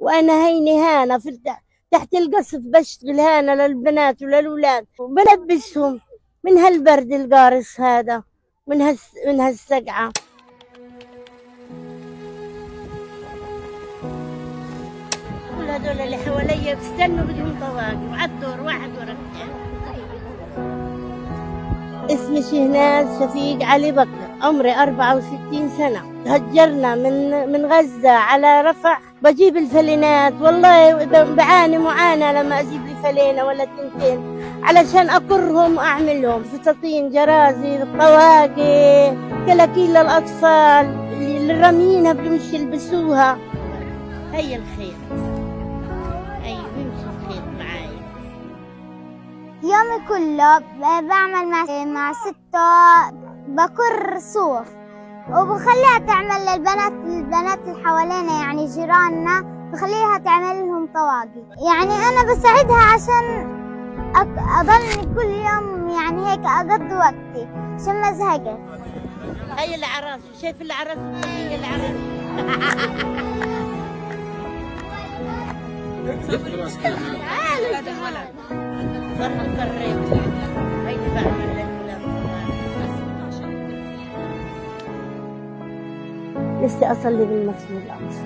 وأنا هيني هانا في تحت القصف بشتغل هانا للبنات وللأولاد وبلبسهم من هالبرد القارص هذا، من هالسقعة. كل هذول اللي حواليا بيستنوا بدهم طواقي وعالدور واحد ورا الثاني. اسمي شهناز شفيق علي بكر، عمري 64 سنة. تهجرنا من غزة على رفح. بجيب الفلينات، والله بعاني معاناة لما أجيب لي فلينة ولا تنتين علشان أكرهم وأعملهم فساتين، جرازي، طواقي، كلاكيل للأطفال اللي راميينها بدهمش يلبسوها. هي الخيط، هي بيمشي الخيط معاي. يومي كله بعمل مع ستة، بكر صوف وبخليها تعمل للبنات، البنات اللي حوالينا يعني جيراننا، بخليها تعمل لهم طواقي. يعني أنا بساعدها عشان أضلني كل يوم يعني هيك أقضي وقتي عشان ما أزهقش. هي اللي على راسي، شايف اللي على راسي؟ هي اللي على راسي. نفسي أصلي بالمسجد الأقصى.